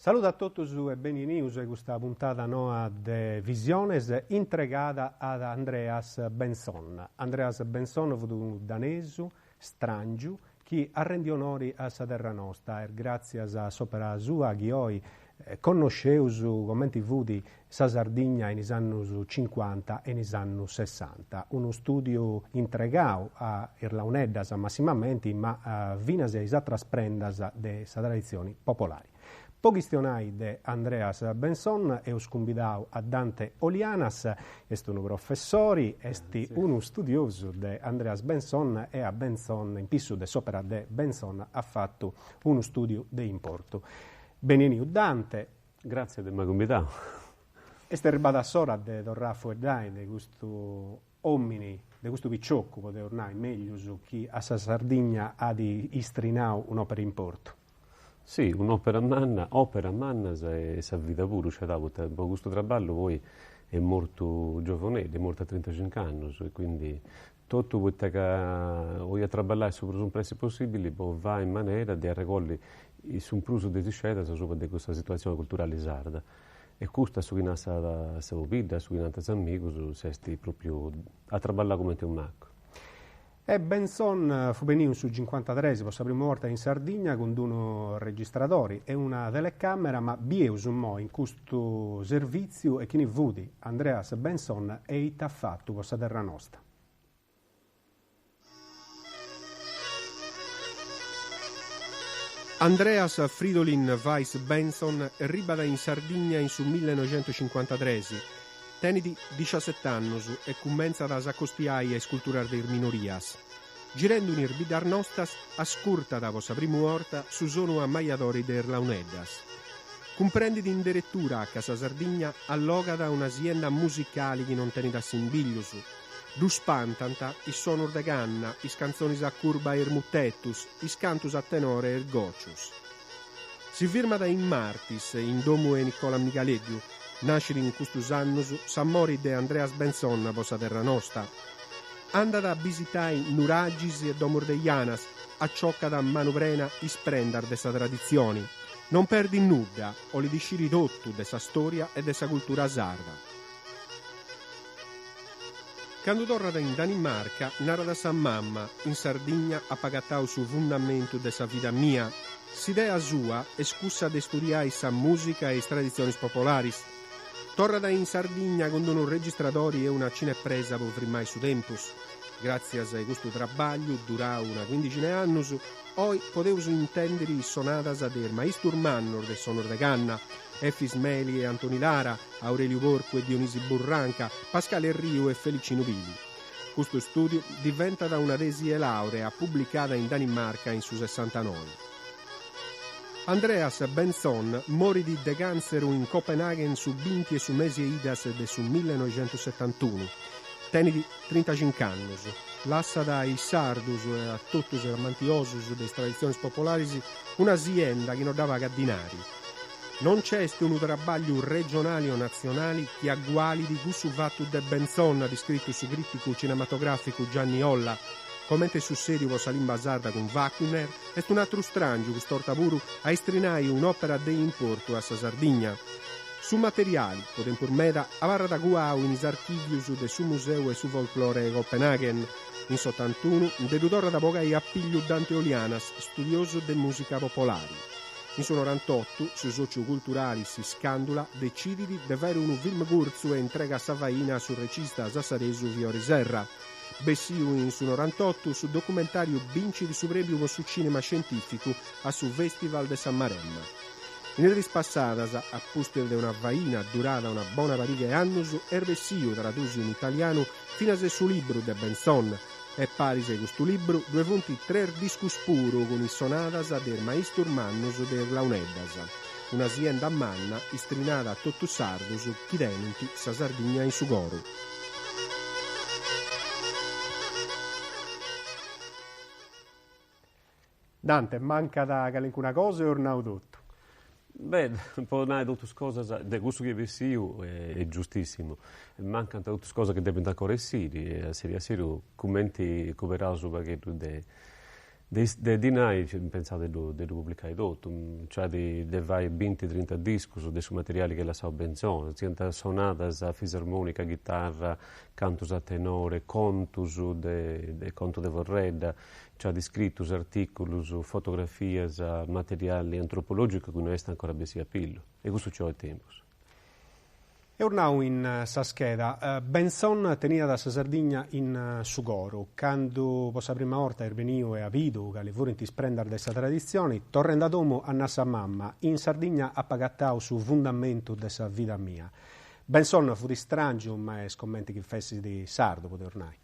Saludu a totus e beni 'enius a custa puntada noa de Visiones intregada ad Andreas Bentzon. Andreas Bentzon fut unu danesu stràngiu chi at rendiu onori a sa terra nosta est gràtzias a s'òpera sua chi oi connosceus comenti fut sa Sardigna in is annus cincuanta e in is annus sessanta. Unu stùdiu intregau a is launeddas massimamenti ma finas a is atras prendas de sa traditzioni popolari. Po chistionai de Andreas Bentzon eus cumbidau a Dante Olianas, est unu professori, est unu studiosu de Andreas Bentzon e a Bentzon, in pissu de s'opera de Bentzon at fatu unu studiu de importu. Beni 'eniu Dante. Gratzias de m'ai cumbidau. Est arribada s'ora de torrai a fueddai de custu Omini de custu piciocu, podeus nai meglius, chi a sa Sardigna at istrinau un'opera 'e importu. Si, un'opera manna, operas mannas e sa vida puru scedau, poita po custu traballu poi est mortu giovoneddu, est mortu a trintacinc'annus e quindi totu poita ca 'oliat traballai su prus in pressi possibili po fai in manera de arregolli su prus de is scedas asuba de custa situatzioni culturali sarda. E custu a su chi nat sa pobidda, a su chi nant is amigus, s'est propriu at traballau cumenti unu macu. E Bentzon fut beniu in su cincuantatres po sa primu borta in Sardigna cun d'unu registradori e una telecamera ma bieus immoi in custu servìtziu e chini fut Andreas Bentzon e ita at fatu po sa terra nosta. Andreas Fridolin Weiss Bentzon erribat in Sardigna in su millenoixentucincuantatres. Tenit diciaset'annus e cumentzat a s'acostiai a is culturas de is minorias. Girendu in is biddas nostas, ascurtat po sa primu 'orta su sonu ammajadori de is launeddas. Cumprendit in deretura ca sa Sardigna allogat una sienda musicali chi non tenit assimbiglius. Ddu spantant is sonus de canna, is cantzonis a curba e is mutetus, is cantus a tenore e is gòcius. Si firmat in Martis, in domu 'e Nicola Migaleddu. Nascit in custus annus s'amori de Andreas Bentzon po sa terra nosta. Andat a bisitai nuragis e domus de janas, aciocat a manu prena is prendas de sa traditzioni. Non perdit nudda, 'olit sciri totu de sa storia e de sa cultura sarda. Candu torrat in Danimarca, narat a sa mamma, in Sardigna apu agatau su fundamentu de sa vida mia. S'idea sua est cussa de studiai sa mùsica e is traditzionis popolaris. Torrat in Sardigna cun unu registradori e una cinepresa po frimai su tempus. Gràtzias a custu trabagliu, durau una quindixina 'e annus, Oi podeus intèndiri is sonadas de is maistus mannus de sonus de canna, Efis Meli e Antoni Lara, Aureliu Porcu e Dionisi Burranca, Pascale Erriu e Felicinu Pili. Custu stùdiu diventat una tesi 'e laurea publicada in Danimarca in su sessantanoi. Andreas Bentzon morit de càntzeru in Copenaghen su binti 'e su mesi 'e idas de su millenoixentusetantunu. Tenit trintacinc'annus. Lassat a is sardus e a totus is amantiosus de is traditzionis popolaris una sienda chi no dda pagat dinari. No nc'est unu trabagliu regionali o natzionali chi agualit cussu fatu de Bentzon, at iscritu su crìticu cinematogràficu Gianni Olla. Comente est sussèdiu po sa limba sarda cun Wagner, est un'atru stràngiu, cust'orta puru, a istrinai un'òpera de importu a sa Sardigna. Su materiali, po tempus meda, abarrat cuau in is archìvius de su Museu 'e su Folklore 'e Copenaghen. In s'otantunu nde ddu torrat a bogai a pillu Dante Olianas, studiosu de mùsica popolari. In su norantotu, su sòciu culturali S'Iscàndula decidit de fàiri unu film curtzu e intregat sa faina a su regista sassaresu Fiori Serra. Bessiu in su norantotu, su documentàriu bincit su prèmiu po su cìnema scientìficu a su Fèstival de sa Maremma. In is diis passadas, a pustis de una faina durada una bona pariga 'e annus, est bessiu, tradùsiu in italianu, finas su libru de Bentzon. E paris a custu libru ddue funt tres discus puru cun is sonadas de is maistus mannus de is launeddas. Una sienda manna istrinada a totus sardus chi tenint sa Sardigna in su coru. Dante, mancat calincuna cosa o eus nau totu? Beh, po nai totus cosas, de cussu chi est bessiu est giustissimu, mancant totus cosas chi depint ancora essiri e a seriu a seriu cumenti cuberaus u' pagheddu de. De dinai pentzau de ddu de ddu publicai totu, nc'at de fai binti trinta discus de su materiali chi at lassau Bentzon, siant sonadas a fisarmonica, ghitarra, cantus a tenore, contus de contu de forredda, nc'at scritus, articulus, fotografias, materiali antropologicu chi no est ancora bessiu a pillu e custu nci 'olit tempus. Eus nau in sa scheda, Bentzon teniat sa Sardigna in su coru, candu po sa prima 'orta est beniu e at bidu cali furint is prendas de sa traditzioni, torrendi a domu at nau a sa mamma, in Sardigna apu agatau su fundamentu de sa vida mia. Bentzon fut istràngiu ma est comenti chi fessit sardu, podeus nai.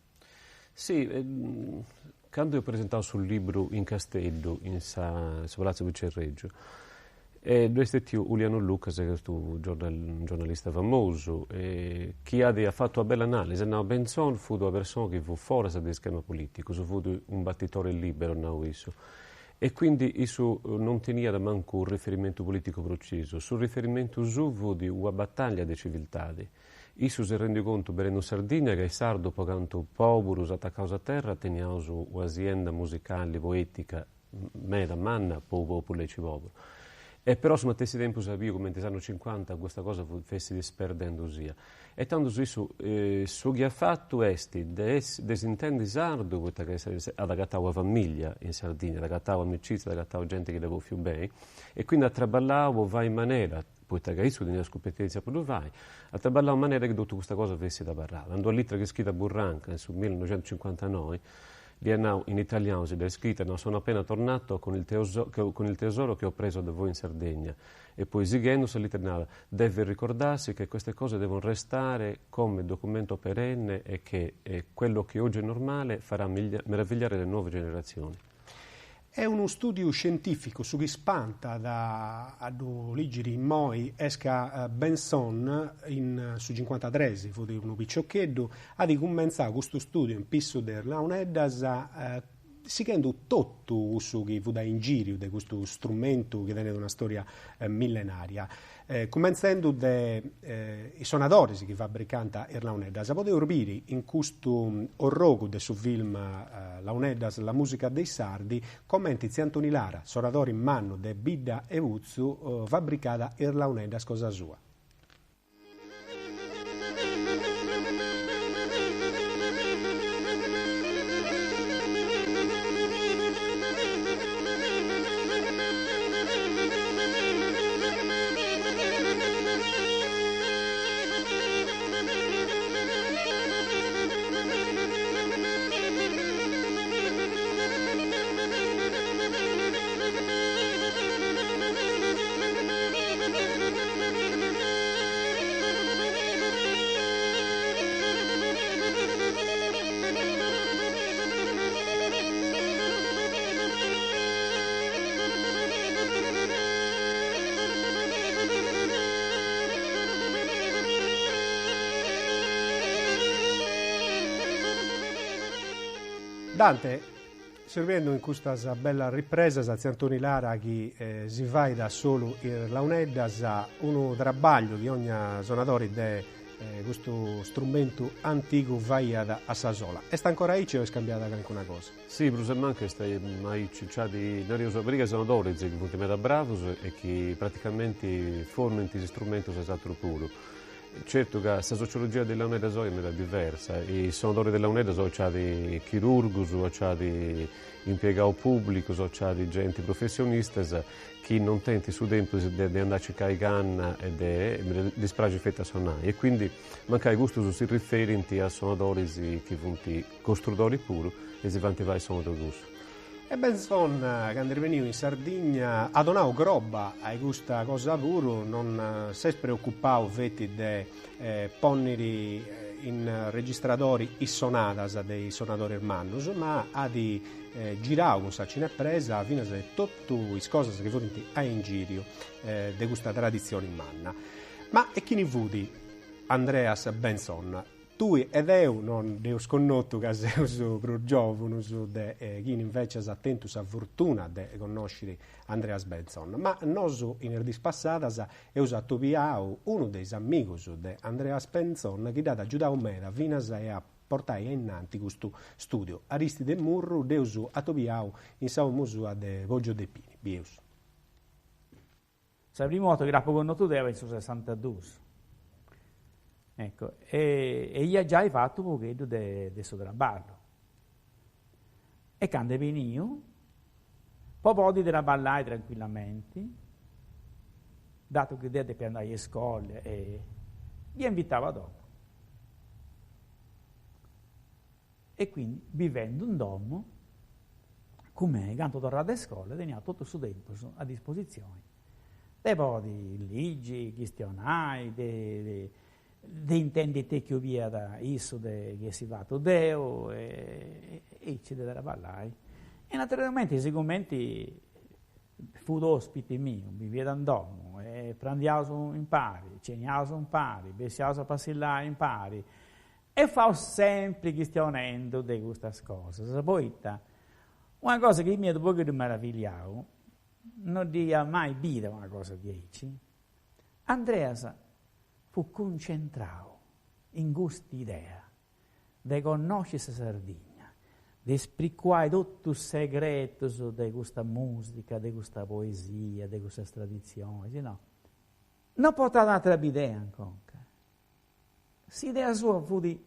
Si, candu eus presentau su libru in Casteddu, in sa su Palatzu Vicerregiu, ddu est stetiu Ulianu Lucas, chi est unu giornalista famosu, chi at fatu una bella analisi, at nau Bentzon fut una persona chi fut foras de ischema politicus, fut un battitore libero, at nau issu, e quindi issu non teniat mancu unu riferimentu politicu precisu, su riferimentu suu fut una bataglia de civiltadi Issu s'est rendiu contu benendu in Sardigna ca is sardus po cantu poburus atacaus a terra teniaus una sienda musicali poetica meda manna po unu populu aici poburu. E però a su matessi tempus at biu cumenti is annus cincuanta custa cosa fessit sperdendusia. E tandus issu su chi at fatu est de de s'intendi sardu poita ca at agatau una familia in Sardigna, at agatau amicizia, at agatau genti chi dd'at bofiu beni e quindi at traballau po fai in manera poita ca issu teniat sa cumpetèntzia po ddu fai, at traballau in manera chi totu custa cosa fessit abarrada. In d'una litra chi scriit a Burranca in su millinoixentucincuantanoi, ddi at nau in italianu, si dd'at scrita, nau sono appena tornato con il con il tesoro che ho preso da voi in Sardegna e poi sighendu sa litra narat deve ricordarsi che queste cose devono restare come documento perenne e che quello che oggi è normale farà meravigliare le nuove generazioni. Est unu stùdiu scientìficu, su chi spantat a ddu lìgiri immoi est ca Bentzon in su cincuantatres, fut unu piciocheddu, at cumentzau custu stùdiu in pissu de is launeddas sighendu totu cussu chi fut a ingìriu de custu strumentu chi tenet una stòria millenaria. Cumentzendu de is sonadoris chi fabbricant is launeddas, podeus biri in custu orrogu de su film Launeddas, la musica dei sardi, comenti Tziu Antoni Lara, sonadori mannu de Bidda 'e Putzu, fabbricat is launeddas cosa sua. Dante, seus biendu in custas bellas ripresas a Tziu Antoni Lara chi si fait a solu is launeddas, unu trabagliu chi ogna sonadori de custu strumentu antigu faiat a sa sola. Est ancora aici o est cambiada calincuna cosa? Si, prus e mancu est aici, nc'at, nareus, una pariga 'e sonadoris chi funt meda bravus e chi praticamenti fornint is istrumentus a is atrus puru. Certu ca sa sociologia de is launeddas oi est meda diversa, is sonadoris de launeddas oi nc'at chirurgus o nc'at impiegaus publicus o nc'at genti professionistas chi non tenint su tempus de de andai a circai canna e de ddis praxit feti a sonai e quindi mancai custus si riferint a sonadoris chi funt costrudoris puru e si faint fai sonus de cussu. E Bentzon candu est beniu in Sardigna at donau croba a custa cosa puru, non s'est preocupau feti de ponniri in registradori is sonadas de is sonadoris mannus, ma at girau cun sa cinepresa finas totu is cosas chi furint a ingìriu de custa traditzioni manna. Ma e chini fut Andreas Bentzon? Tui e deu non dd'eus connotu ca seus prus giòvunus de chini invècias at tentu sa fortuna de connòsciri Andreas Bentzon, ma nosu in is diis passadas eus atobiau unu de is amigus de Andreas Bentzon chi dd'at agiudau meda finas e a. portai ainnanti custu stùdiu. Aristide Murru dd'eus atobiau in sa 'omu sua de Poggio dei Pini. Bieus. Sa primu 'orta chi dd'apu connotu deu in su sessantaduus, ecco, e iat giai fatu u' pogheddu de de su traballu. E candu est beniu, po podi traballai tranquillamenti, datu chi deu depia andai a iscola e dd'ia invitau a domu. E quindi bivendu in domu cun mei, candu torràt de iscola teniat totu su tempus a dispositzioni de podi ligi, chistionai, de de intendi ite chi 'oliat issu de chi essi fatu deu e aici de traballai. E naturalmenti sigumenti fut ospiti miu, biviat in domu e prandiaus impari, ceniaus impari, bessiaus a passillai impari E faus sempri chistionendu de custas cosas, poita una cosa chi m'iat u' pogheddu meravigliau, no dd'ia mai bida una cosa diaici, Andreas fut cuncentrau in cust'idea de connosci sa Sardigna, de spricuai totus is segretus de custa musica, de custa poesia, de custas traditzionis, no. No portat atera bidea in conca. S'idea sua fut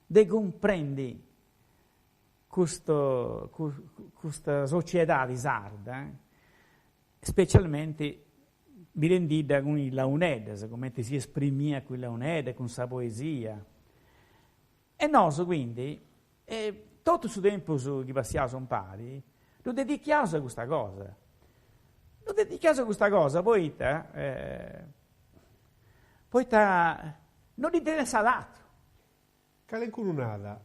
de cumprendi custu custa sociedadi sarda, specialmenti birendidda cun is launeddas, cumenti si esprimiat cun is launeddas, cun sa poesia. E nosu quindi totu su tempus chi passiaus impari ddu dedichiaus a custa cosa. Ddu dedichiaus a custa cosa poita poita no dd'interessat atru. Calencunu nat,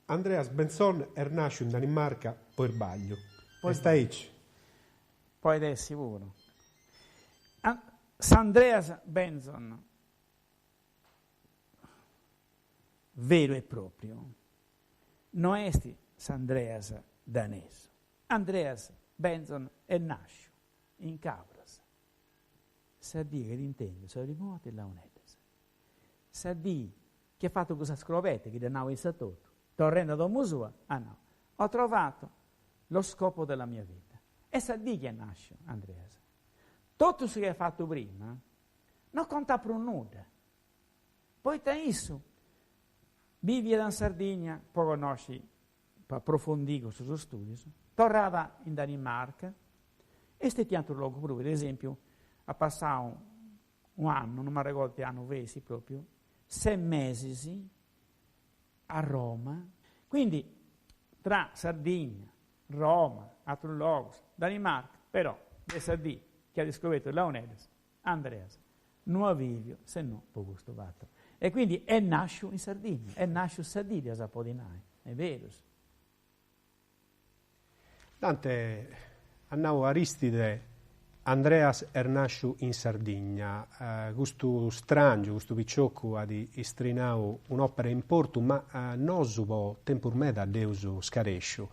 Andreas Bentzon est nàsciu in Danimarca po isbagliu. Est aici? Poit essi puru. S'Andreas Bentzon Veru e pròpriu no est s'Andreas danesu. Andreas Bentzon est nàsciu in Cabras sa dì chi at intèndiu sa primu 'orta is launeddas, sa dì chi at fatu cussa scroberta chi dd'at nau issa etotu, torrendi a domu sua, at nau, ho trovato lo scopo della mia vita. Est sa dì chi est nàsciu Andreas. Totu su chi at fatu prima No contat prus nudda, poita issu biviat in Sardigna po connosci, po aprofundì custus studius, torrat in Danimarca e stetia in aterus logus puru, per esempiu at passau u' annu, non m'arregordu ite annu fessit propriu, ses mesis a Roma, quindi tra Sardigna, Roma, aterus logus, Danimarca, però de sa dì chi at iscobertu is launeddas Andreas no at biviu se no po custu fatu. E quindi est nasciu in Sardigna, est nasciu sa dì dd'eus a podi nai, est berus. Dante, at nau Aristide, Andreas est nasciu in Sardigna, custu strangiu, custu piciocu at istrinau un'opera 'e importu, ma nosu po tempus meda dd'eus scaresciu.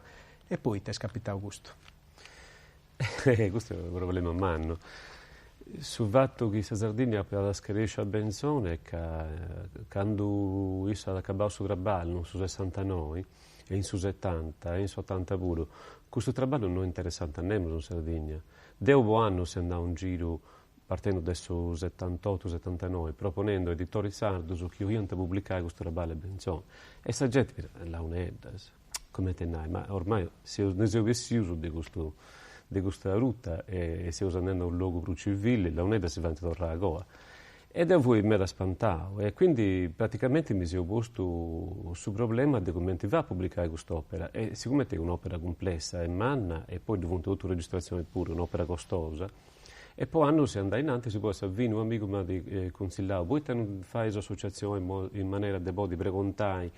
E poita est capitau custu? Custu est unu problema mannu. Su fatu chi sa Sardigna apat scaresciu a Bentzon est ca candu issu at acabau su traballu in su sessantanoi e in su setanta e in s'otanta puru, custu traballu no interessàt a nemus in Sardigna. Deu po annus seu andau in giru partendu de su setantotu setantanoi proponendu a editoris sardus chi 'oliant publicai custu traballu 'e Bentzon e sa genti launeddas Comente nai, ma ormai seus, ndi seus bessius de custu de custa ruta e seus andendi a unu logu prus civili, launeddas si faint torrai agoa. E deu fui meda spantau e quindi praticamenti mi seu postu su problema de cumenti fai a publicai cust'opera e sigumenti est un'opera cumplessa e manna e poi ddu funt totu registrazionis puru, un'opera costosa, e po annus seu andau innantis, poi a sa fini u' amigu m'at cunsillau, poita non fais associatzioni in manera de podi pregontai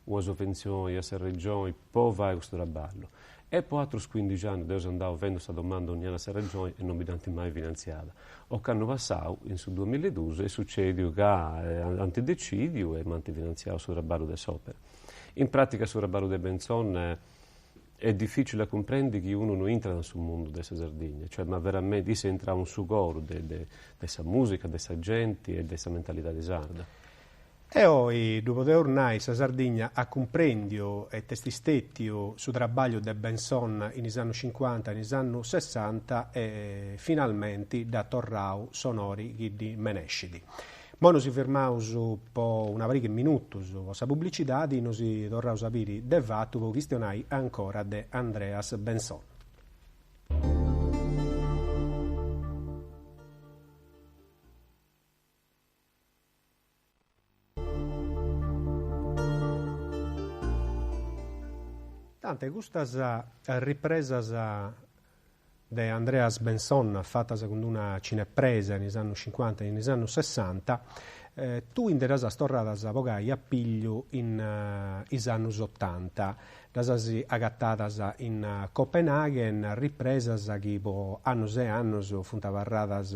una sovventzioni a sa Regioni po fai custu traballu. E po atrus cuindixi annus deu seu andau fendu sa domanda ogni annu a sa Regioni e non mi dd'ant mai finantziada. Ocannu passau, in su duamilla e dus, est sucediu ca ant decidiu e m'ant finantziau su traballu de s'opera. In pratica su traballu de Bentzon est dificili a cumprendi chi unu no intrat in su mundu de sa Sardigna, cioè ma veramenti isse est intrau in su coru de de sa musica, de sa genti e de sa mentalidadi sarda. E oi, ddu podeus nai, sa Sardigna at cumprèndiu ita est stètiu su trabagliu de Bentzon in is annus cincuanta e in is annus sessanta e finalmenti dd'at torrau s'onori chi ddi menescit. Moi nosi firmaus po una pariga 'e minutus po sa publicidadi, nosi torraus a biri de fatu po chistionai ancora de Andreas Bentzon. Dante, custas ripresas de Andreas Bentzon fatas cun d'una cinepresa in is annus cincuanta e in is annus sessanta, tui nde ddas as torradas a bogai a pigliu in is annus otanta, ddas as agatadas in Copenaghen, ripresas chi po annus e annus funt abarradas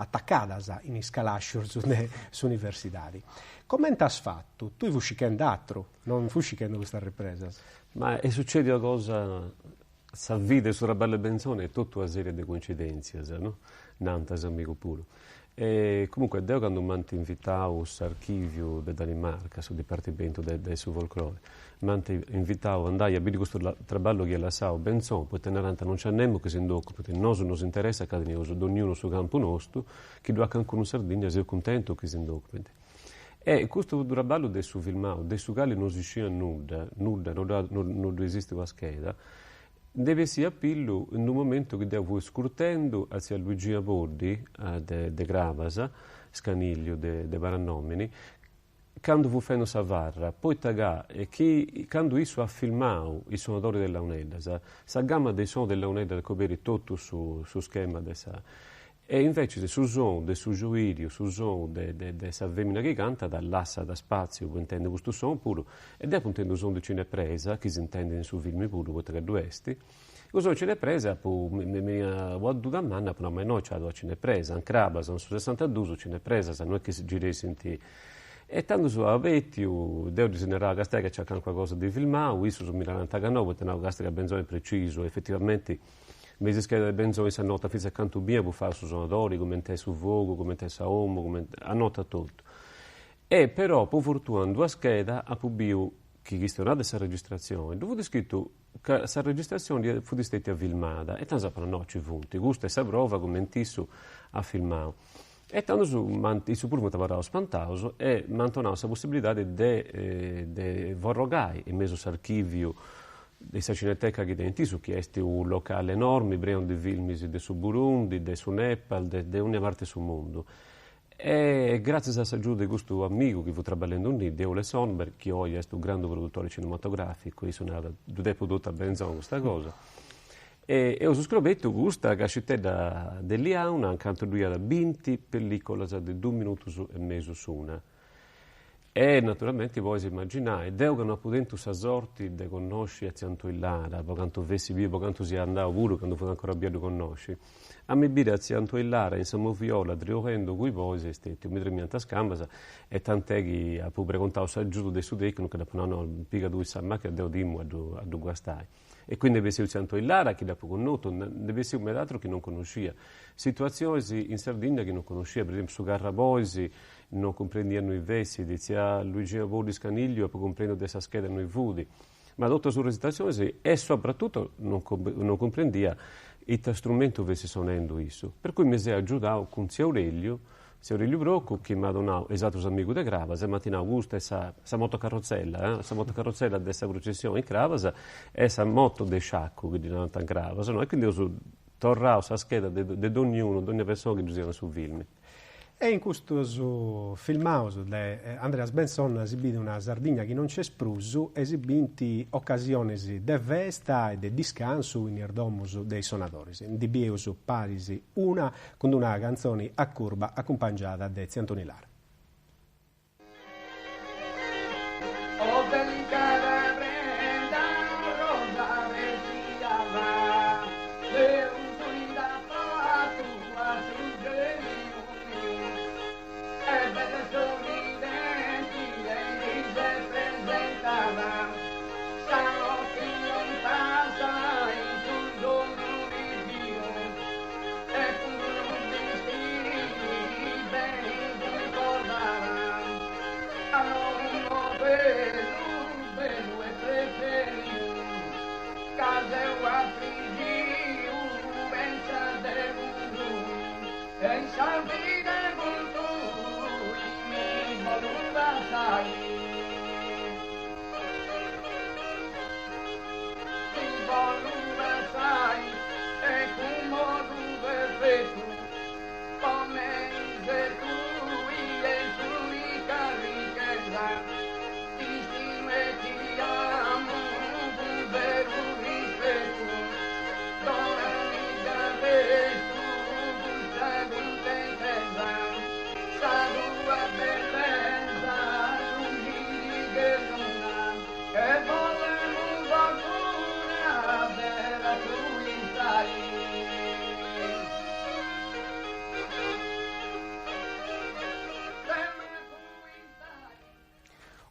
atacadas in is calàscius de s'universidadi. Comente as fatu? Tui fus circhendi atru, non fus circhendi custas ripresas. Ma est sucèdiu una cosa, sa vida e su traballu 'e Benzoni est totu una serie de coincidentzias, no? Nant is amigus puru. E comunque deo candu m'ant invitau s'archiviu de Danimarca, su dipartimentu de su folclore, M'ant invitau a andai a biri custu traballu chi iat lassau Bentzon, poita narant non nc'at nemus chi si nd'ocupit, nosu nos interessat ca teneus donniunu su campu nostu, chi ddu at cancunu in Sardigna seus cuntentus chi si nd'ocupint. E custu traballu de su filmau, de su cali non si sciat nudda, nudda, no no ddu esistit una scheda, nd'est bessiu a pillu in unu momentu chi deu fui scurtendu a tzia Luigina Poddi de de Crabas, Scanìlliu de de paranòmini, Candu fut fendu sa farra, poita ca chi candu issu at filmau is sonadoris de launeddas, sa gama de is sonus de launeddas coberit totu su su schema de sa e invecis su sonu de su gioiriu, su sonu de de de sa femina chi cantat lassat spatziu po intendi custu sonu puru e deu apu intendiu su sonu de cinepresa chi s'intendit in su filmi puru poita ca ddu est Su sonu 'e cinepresa apu mi beniat una duda manna apu nau ma innoi nc'at una cinepresa, in Crabas in su sessantaduus cinepresas no est chi si giressint. E tandus apu abetiu, deu ddis narau castiai ca nc'at calincuna cosa de filmau, issus mi narant ca no, poita nau castia ca Benzoni est precisu, efetivamenti me is schedas de Benzoni s'annotat finzas cantu biancus fait su sonadori, cumenti est su fogu, cumenti est sa 'omu, cumenti, annotat totu. E però po fortuna in d'una scheda apu biu chi chistionat de sa registratzioni, ddu fut scritu ca sa registratzioni fut stetia filmada e tandus apu nau no ci funt, custa est sa prova cumenti issu at filmau. E tandus m'ant, issus puru funt abarraus spantaus e m'ant donau sa possibilidadi de de forrogai in mesu s'archiviu de sa cineteca chi tenint issus, chi est unu locali enormi prenu de filmis de su Burundi, de su Nepal, de de ogna parti 'e su mundu. E gràtzias a s'agiudu de custu amigu chi fut traballendu innì, de Ole Sonberg, chi oi est unu grandu produtori cinematogràficu, issu narat, ddu depu totu a Benzon custa cosa, e eus scrobetu custa cascitedda de liauna ancantu ddu iat binti pellicolas de dus minutus e mesu s'una. E naturalmenti pois imaginai, deu ca no apu tentu sa sorti de connosci a tziu Antoi Lara, po cantu fessit biu, po cantu sia andau puru candu fut ancora biu a ddu connosci, a mi biri a tziu Antoi Lara in sa moviola triughendu cun is bois est stetiu, mi tremiant is cambas e tant'è chi apu pregontau s'agiudu de su tecnicu e dd'apu nau, no, piga tui sa macchina, deu timu a ddu a ddu guastai. E quindi nd'est bessiu tziu Antoi Lara chi dd'apu connotu, nd'est bessiu meda atru chi non connoscia, situatzionis in Sardigna chi non connoscia, per esempiu su carrabois Non cumprendia innui fessit, tzia Luigina Poddi Scanigliu apu cumprendiu de sa scheda innui fut, ma totu is situatzionis e sopratutu non non cumprendia ita strumentu fessit sonendu issu, per cui mi seu agiudau cun tziu Aureliu, tziu Aureliu Procu chi m'at donau e is atrus amigus de Crabas e m'ant nau custa est sa sa motocarrotzella eh, sa motocarrotzella de sa prucessioni in Crabas e sa moto de sciacu chi ddi narant in Crabas no, e quindi eus torrau sa scheda de de donniunu, dogna persona chi ddu siat in su filmi. E in custos filmaus de Andreas Bentzon si bit una Sardigna chi non nc'est prus e si bint ocasionis de festa e de discansu in is domus de is sonadoris. Ndi bieus paris una cun d'una cantzoni a curba acumpangiada de Tziu Antoni Lara.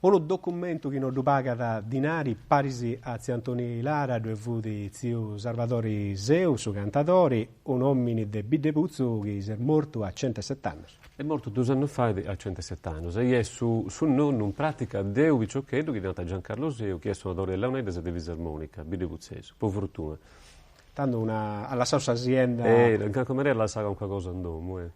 Unu documentu chi no ddu pagat dinari, paris a tziu Antoni Lara ddue fut tziu Sarvadori Seu, su cantadori, un'òmini de Biddeputzu chi s'est mortu a centeset'annus. Est mortu dus annus fait a centeset'annus e est su su nonnu in pratica de unu piciocheddu chi ddi nant Giancarlo Seu chi est sonadori de launeddas e de fisarmonica, biddeputzesu, po fortuna. Tando una at lassau sa sienda. Eh, in calincuna manera at lassau calincuna cosa in domu, eh.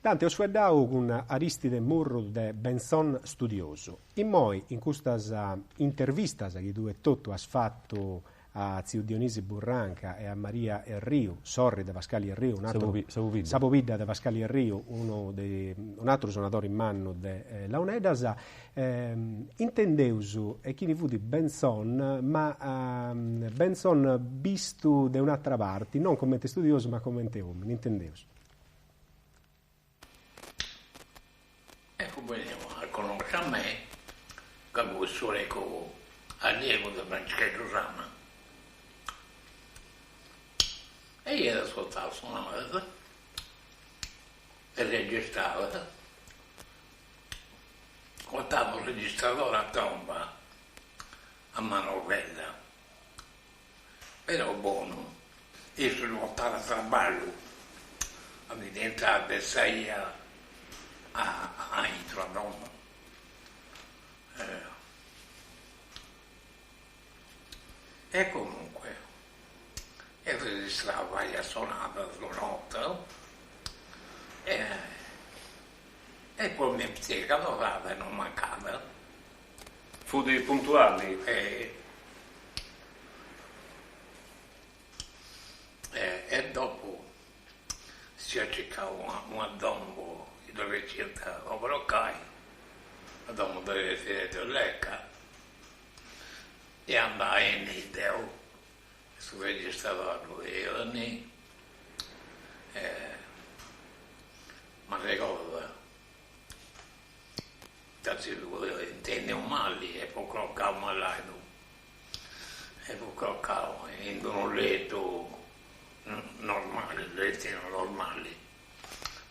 Dante, eus fueddau cun Aristide Murru de Bentzon Studiosu. Immoi, in custas intervistas chi tue etotu as fatu a tziu Dionisi Burranca e a Maria Erriu, sorri de Pascali Erriu, un'aturu, Sa pobidda. Sa pobidda de Pascali Erriu, unu de un'aturu sonadori mannu de launeddas, intendeus e chini fut Bentzon, ma Bentzon bistu de un'atra parti, non comente studiosu ma comente omini, intendeus. Ecco beniu a connosci a mei ca fui s'unicu allievu de Francischeddu Sanna e iat ascurtau sonadas e registradas, portava u' registradori a tromba a manovella Però bonu, issu ddu portàt a traballu, ndi intràt de sa 'ia a aintru a domu. E comunque e registrau varias sonadas una 'orta e poi mi piega torrada e non mancada. Fut puntuali? E dopu si at circau una domu chi ddu arriciant po crocai, sa domu de Aristideddu Lecca, e andai innì deu, su registradori ddu 'ia innì e m'arregordu Ca si intendiu mali e fut crocau malaidu e fut crocau in d'unu letu normali, letinu normali,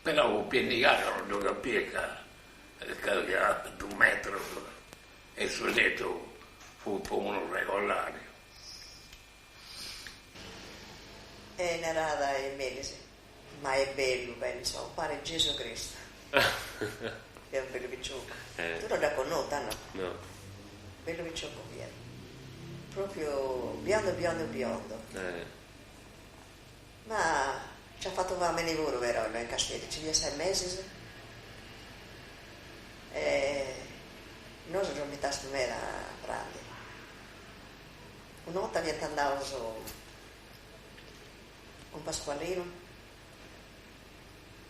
però po pinnigai non ddu capiat ca ca fiat dus metrus e su letu fut po unu regolari. E narada a is meris, Ma est bellu, penso, paret Gesu Cristu. Fiat unu bellu piciocu. Tui no dd'as connotu, no? No. Bellu piciocu fiat. Propriu biondo biondo biondo. Ma nci at fatu famini puru però innoi in Casteddu, nci fiat ses mesis e nosu ddu invitastus meda a prandi. Una 'orta fiant andaus cun Pasqualinu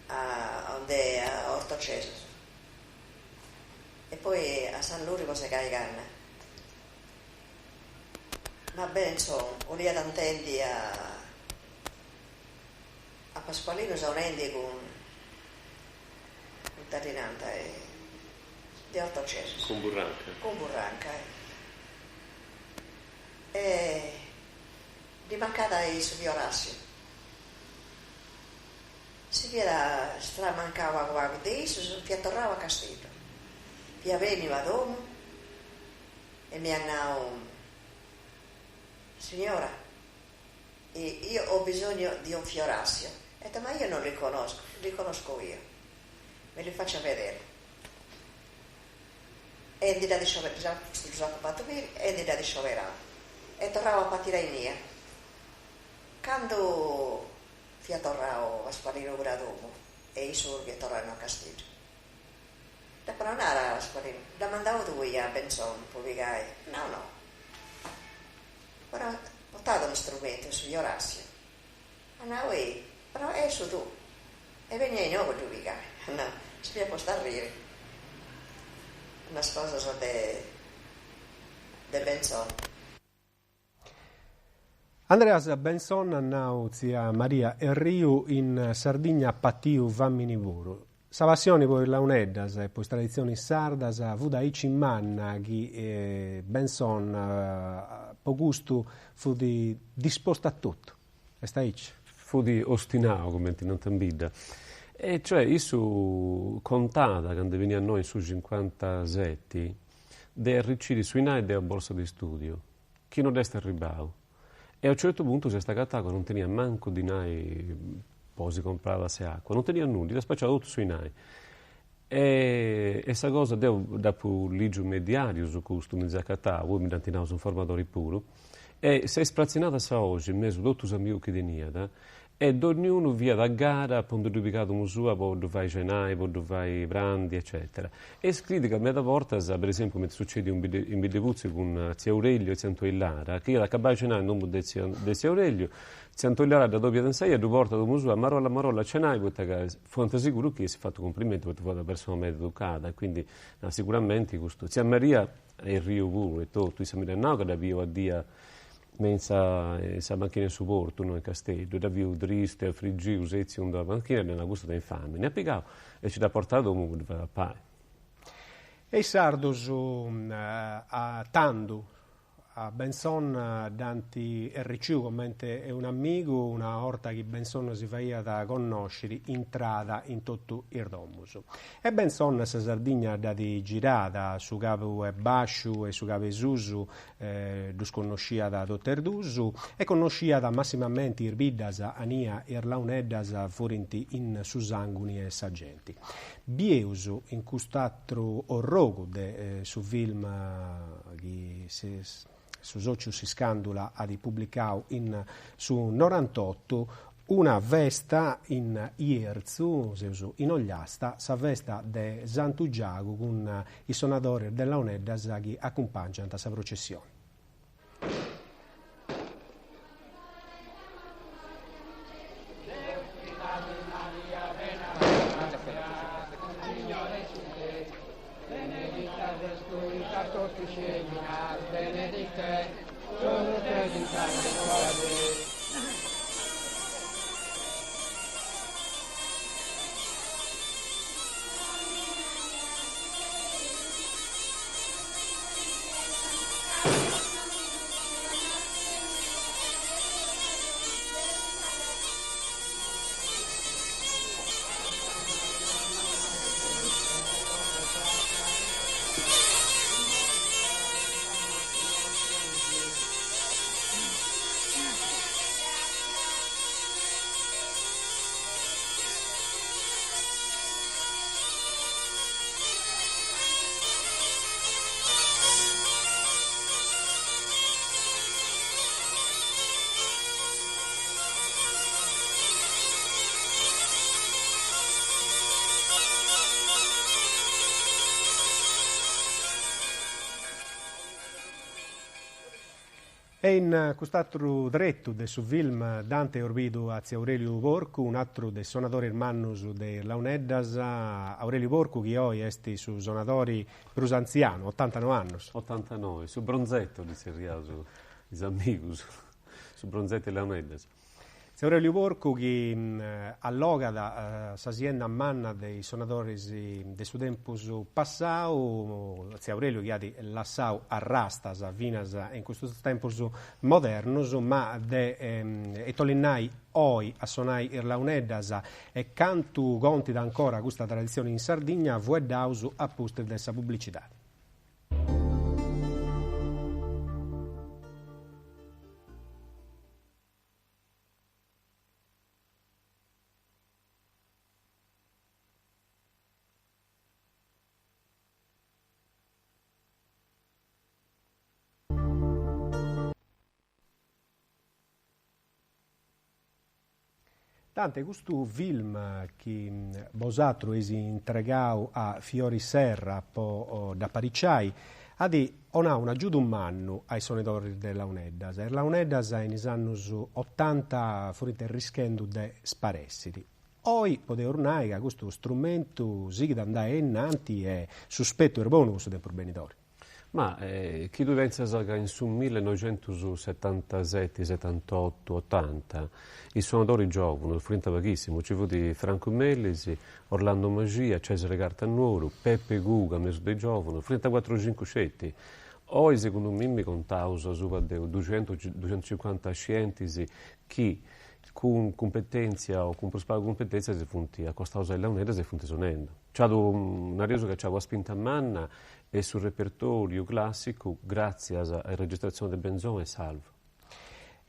a und'e a Ortocesus e poi a Sanluri po segai canna. Ma Bentzon 'oliat intendi a a Pasqualinu sonendi cun ita ddi nant de Ortocesus. Cun Burranca. Cun Burranca e Ddi mancàt su fiorassiu. Si fiat stramancau pagu pagu de issus, fiat torrau a Casteddu. Fiat bènniu a domu e m'iat nau, Signora, io ho bisogno di un fiorassio. E detto, ma io non li conosco, li conosco io, me li faccia vedere. E ndi dd'at scioberau, ddus apu fatu biri, e ndi dd'at scioberau. E torrau a partiri a innia. Candu Fiat torrau Pasqualinu puru a domu e issu puru fiat torrau a Casteddu. Dd'apu nau, nara Pasqualinu, dd'as mandau tui a Bentzon po pigai? Nau no. Però portat unu strumentu, su Ioràssiu. At nau ei, però est su tuu. E beni a inoghe a ddu pigai. At nau, si fiat postu a arriri. Unas cosas de de Bentzon. Andreas Bentzon at nau tzia Maria Erriu in Sardigna at patiu fàmini puru. Sa passioni po is launeddas e po is traditzionis sardas fut aici manna chi Bentzon po custu fut dispostu a totu. Est aici? Fut ostinau, cumenti nant in bidda. E cioè issu contat candu beniat a innoi in su cincuantaseti de arriciri su 'inai de una borsa de istudiu chi no dd'est arribau e a u' certu puntu s'est agatau ca non teniat mancu dinai po si comporai una tassa 'e acua, non teniat nudda, iat spaciau totu su 'inai. E sa cosa deu dd'apu ligiu me is diarius custu, mi ndi seu acatau, poi mi dd'ant nau is informadoris puru, e s'est spratzinada sa 'oxi in mesu totu is amigus chi teniat E donniunu fiat a gara po ndi ddu pigai a domu sua po ddu fai cenai, po ddu fai prandi, eccetera. E scriit ca meda bortas, per esempiu cumenti sucediu in Biddeputzi cun tziu Aureliu e tziu Antoni Lara, chi iat acabai cenai in domu de tziu de tziu Aureliu, tziu Antoni Lara dd'adobiat in sa 'ia, ddu portat a domu sua, marolla marolla a cenai, poita ca fuant sigurus chi essit fatu cumplimentu poita fuat una persona meda educada e quindi siguramenti custu. Tzia Maria Erriu puru e totu, issa mi dd'at nau ca dd'at biu a dia me in sa in sa panchina 'e su portu no in Casteddu, dd'at biu tristu e afrigiu setziu in d'una panchina e dd'at nau custu tenit famini, at pigau e nci dd'at portau a domu po ddi fai papai. E is sardus a tandu a Bentzon dd'ant erriciu comente un'amigu una 'orta chi Bentzon si faiat connosciri intrada in totu is domus. E Bentzon sa Sardigna dd'at girada, su cabu 'e basciu e su cabu 'e susu ddus connosciat totu e dus e connosciat massimamenti is biddas ania is launeddas furint in su sanguni 'e sa genti. Bieus in cust'atru orrogu de su film chi su sociu S'Iscandula at publicau in su norantotu una festa in Jerzu, seus in Ogliasta, sa festa de Santu Giagu cun is sonadoris de launeddas chi acumpangiant sa processioni. E in cust'atru tretu de su film dd'ant bidu a tziu Aureliu Porcu, un'atru de is sonadoris mannus de is launeddas, Aureliu Porcu chi oi est su sonadori prus antzianu, otantanoe annus. Otantanoe, su bronzetto ddu tzerriaus is amigus, su bronzetto 'e is launeddas. Tziu Aureliu Porcu chi allogat sa sienda manna de is sonadoris de su tempus passau, tziu Aureliu chi at lassau arrastas finas in custus tempus modernus, ma de ita 'olit nai oi a sonai is launeddas e cantu contit ancora custa traditzioni in Sardigna fueddaus a pustis de sa publicidadi. Dante, custu film chi bosatrus eis intregau a Fiori Serra po dd'apariciai, at 'onau un'agiudu mannu a is sonadoris de launeddas. Is launeddas in is annus otanta furint arrischendu de sparessiri. Oi podeus nai ca custu strumentu sighit a andai ainnanti e su spetu est bonu po su tempus benidori. Ma chi tui pentzas ca in su millenoixentussetantaseti, setantotu, otanta is sonadoris giòvunus furint paghissimus, nci fut Francu Melis, Orlando Maxia, Cesare Carta Nuoru, Pepe Cuga in mesu de is giòvunus, furint cuatru o cincu sceti. Oi segundu mimmi contaus asuba de duxentus, duxentuscincuanta scientis chi cun cumpetèntzia o cun prus pagu cumpetèntzia si funt acostaus a is launeddas e funt sonendu. Nc'at, nareus ca nc'at una spinta manna e su repertòriu clàssicu gràtzias a is registratzionis de Benzon est salvu.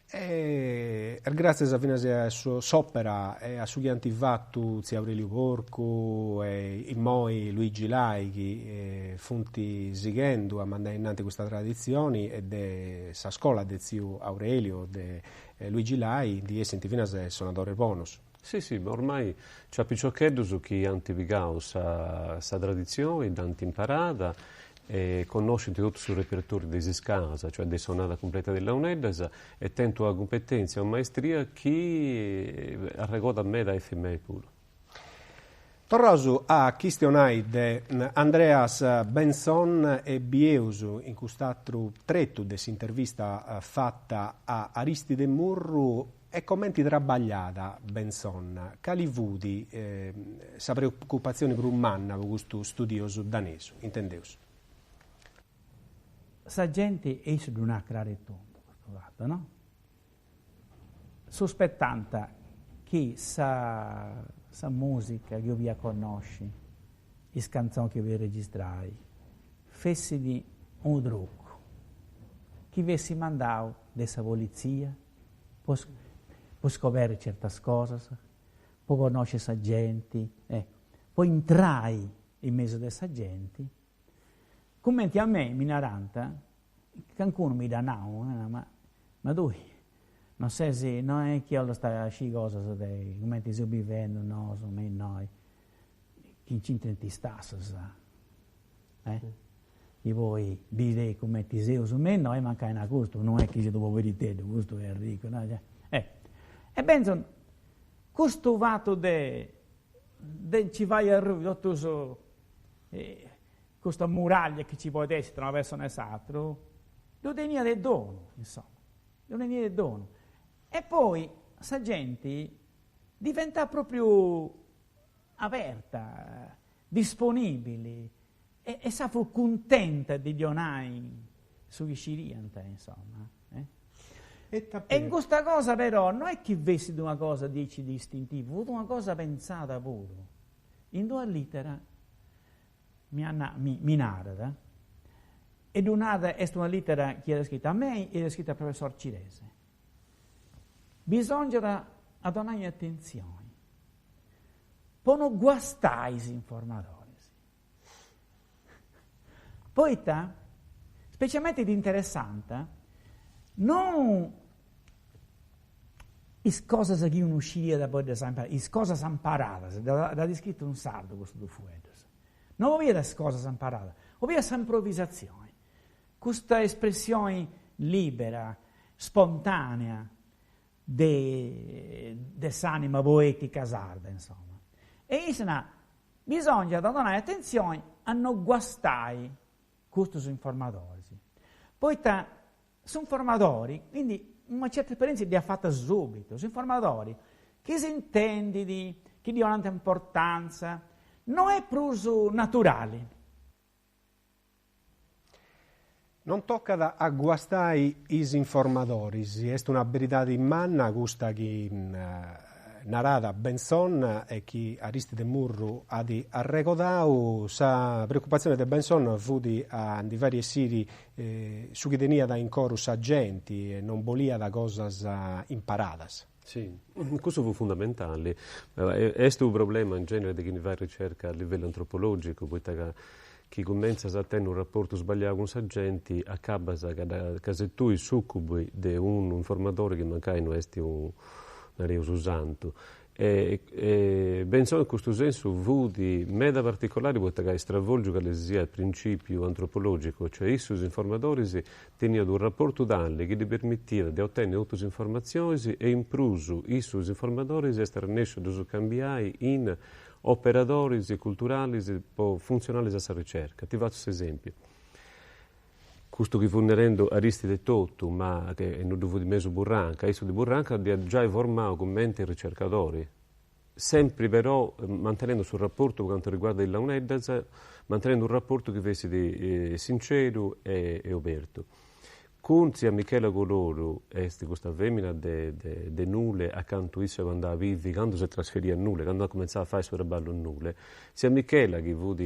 E est gràtzias finas a s'òpera e a su chi ant fatu tziu Aureliu Porcu e immoi Luigi Lai chi funt sighendu a mandai innanti custa traditzioni e de sa scola de tziu Aureliu de Luigi Lai ndi essint finas sonadoris bonus. Si, si, ma ormai nc'at piciocheddus chi ant pigau sa sa traditzioni, dd'ant imparada e connoscint totu su repertoriu de is iscalas, cioè de sonada cumpleta de launeddas e tenint una cumpetèntzia o maestria chi arregodat meda a Efis Mei puru. Torraus a chistionai de Andreas Bentzon e bieus in cust'atru tretu de s'intervista fata a Aristide Murru e comenti trabagliat Bentzon, cali fut sa preocupatzioni prus manna po custu studiosu danesu, intendeus. Sa genti, e issu ddu narat craru e tundu custu fatu, no? Suspettant chi sa sa musica chi 'olia connosci, is cantzonis chi 'olia registrai, fessit unu trucu chi fessit mandau de sa politzia po po scoberri certas cosas, po connosci sa genti, po intrai in mesu de sa genti Cumenti a mei mi narant, cancunu mi dd'at nau, ma ma tui non ses, no est chi 'olast sciri cosas de cumenti seus bivendu nosu me innoi, chi nc'intrint is tassas, eh? Chi poi biri cumenti seus me innoi mancai na custu no est chi siat unu poberiteddu, custu est arricu, no? Eh. E Bentzon custu fatu de de nci fai arrui totu su Custa muraglia chi ci podit essi tra una persona e s'atru, ddu teniat de donu, insoma, ddu teniat de donu. E poi sa genti diventat propriu aberta, disponibili e e sa fut cuntenta de ddi 'onai su chi sciriant, insoma. E in custa cosa però no est chi fessit una cosa diaici de istintivu, fut una cosa pentzada puru. In d'una litera mi at mi mi narat, e ddu narat, est una litera chi at scritu a mei e at scritu a professor Cirese, bisongiat a donai atentzioni po no guastai is informadoris, poita specialmenti dd'interessant non Is cosas chi unu sciriat poi ddas imparai, is cosas amparadas, dd'at iscritu in sardu custus dus fueddus, no 'oliat is cosas amparadas, 'oliat s'improvisatzioni, custa espressioni libera, spontanea de de s'anima poetica sarda, insoma. E issa narat, bisongiat a donai atentzioni a no guastai custus informadoris, poita S'informadori, quindi una certa esperienza dd'iat fata subitu, s'informadori chi s'intendit, chi ddi 'onant importanza, no est prus naturali. Non tocat a guastai is informadoris, est una beridadi manna custa chi Narat Bentzon e chi Aristide Murru at arregodau, sa preocupatzione de Bentzon fut a ndi fari essiri su chi teniat in coru sa genti e non boliat cosas imparadas. Si, cussu fut fundamentali. Est unu problema in genere de chini fait ricerca a livellu antropologicu, poita ca chi cumentzas a tenni unu raportu sbagliau cun sa genti acabas ca ca ses tui succubi de unu informadori chi mancai no est unu, nareus, santu. E Bentzon in custu sensu fut meda particolari poita ca at stravolgiu cale si siat principiu antropologicu, cioè issu is informadoris teniat unu raportu tali chi ddi permitiat de otenni totu is informatzionis e in prus issu is informadoris est arrennesciu a ddus cambiai in operadoris culturalis po funtzionalis a sa ricerca. Ti fatzu s'esempiu. Custu chi fut nerendu Aristide etotu, ma che no ddu fut mesu Burranca, issu de Burranca dd'iat giai formau cumenti ricercadori, sempri però mantenendu su raportu po cantu riguardat is launeddas, mantenendu unu raportu chi fessit sinceru e obertu. Cun tzia Michela Coloru, est custa femina de de Nule acantu issu iat andau a bivi candu s'est trasferia a Nule, candu at cumentzau a fai su traballu in Nule, Tzia Michela chi fut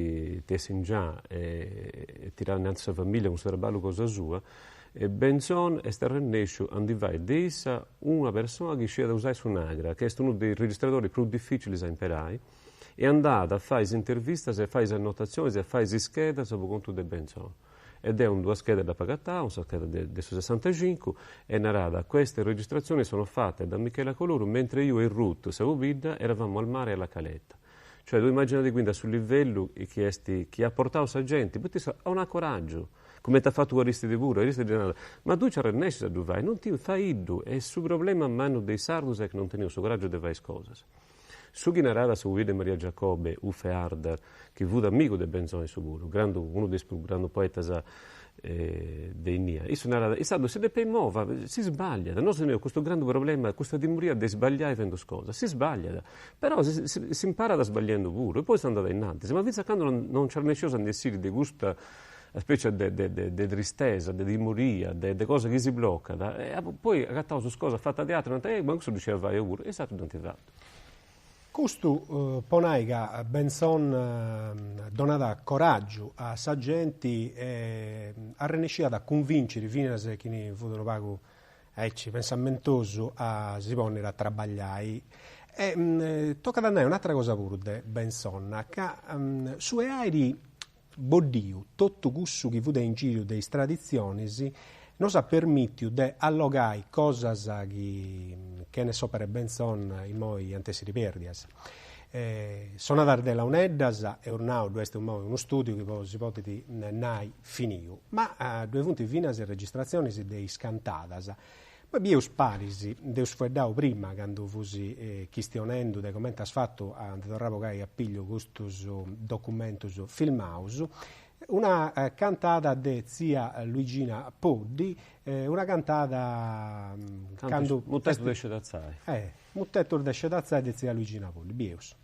tessingia e tiràt innanti sa familia cun su traballu cosa sua, Bentzon est arrennesciu a ndi fai de issa una persona chi sciiat usai su Nagra, chi est unu de is registradoris prus dificilis a imperai, e andàt a fai is intervistas e a fai is annotatzionis e a fai is ischedas po contu de Bentzon. E deu in duas schedas dd'apu agatau, sa scheda de su sessantacincu, e narat, queste registrazioni sono fatte da Michela Coloru mentre io e Ruth, sa pobidda, eravamo al mare alla Caletta. Cioè tui immaginadi quindi a su livellu chi est, chi at portau sa genti, poita issa 'onat coraggiu, cumenti at fatu Aristide puru, Aristide ddi narat, ma tui nci arrennescis a ddu fai, non ti, faiddu, e su problema mannu de is sardus est chi non teneus su coraggiu de fai is cosas. Su chi narat sa pobidda 'e Maria Giacobbe, Uffe Harder, chi fut amigu de Benzon issu puru, grandu, unu de is prus grandu poetas de innia, issu narat, is sardus si depint movi, si sbagliat, nosu teneus custu grandu problema, custa timoria de sbagliai fendu is cosas, si sbagliat, però si s'imparat sbagliendu puru e poi s'andat ainnantis, ma fintzas a candu non nci arrennesceus a ndi essiri de custa spècia de de de tristesa, de timoria, de de cosa chi si blocat, e poi agataus is cosas fatas de aterus, nant, eh ma cussu ddu scidia fai deu puru, e is aterus dd'ant fatu. Custu po nai ca Bentzon donat coràgiu a sa genti e arrennesciat a cunvinciri finas chini fut unu pagu aici pensamentosu a si ponniri a trabagliai. E tocat a nai un'atera cosa puru de Bentzon, ca su 'e airi Boddiu totu cussu chi fut a ingiriu de is traditzionis nos at permìtiu de allogai cosas chi chene s'òpera 'e Bentzon immoi iant èssiri pèrdias. Sonadas de launeddas, eus nau, ddu est immoi unu stùdiu chi si podit nai finiu, ma ddue funt finas is registratzionis de is cantadas Poi bieus paris, nd'eus fueddau prima candu fus chistionendu de comente as fatu a ndi torrai a bogai a pillu custus documentus filmaus, una cantada de tzia Luigina Poddi, una cantada candu. Mutetus de scedatzai. Mutetus de scedatzai de tzia Luigina Poddi, bieus.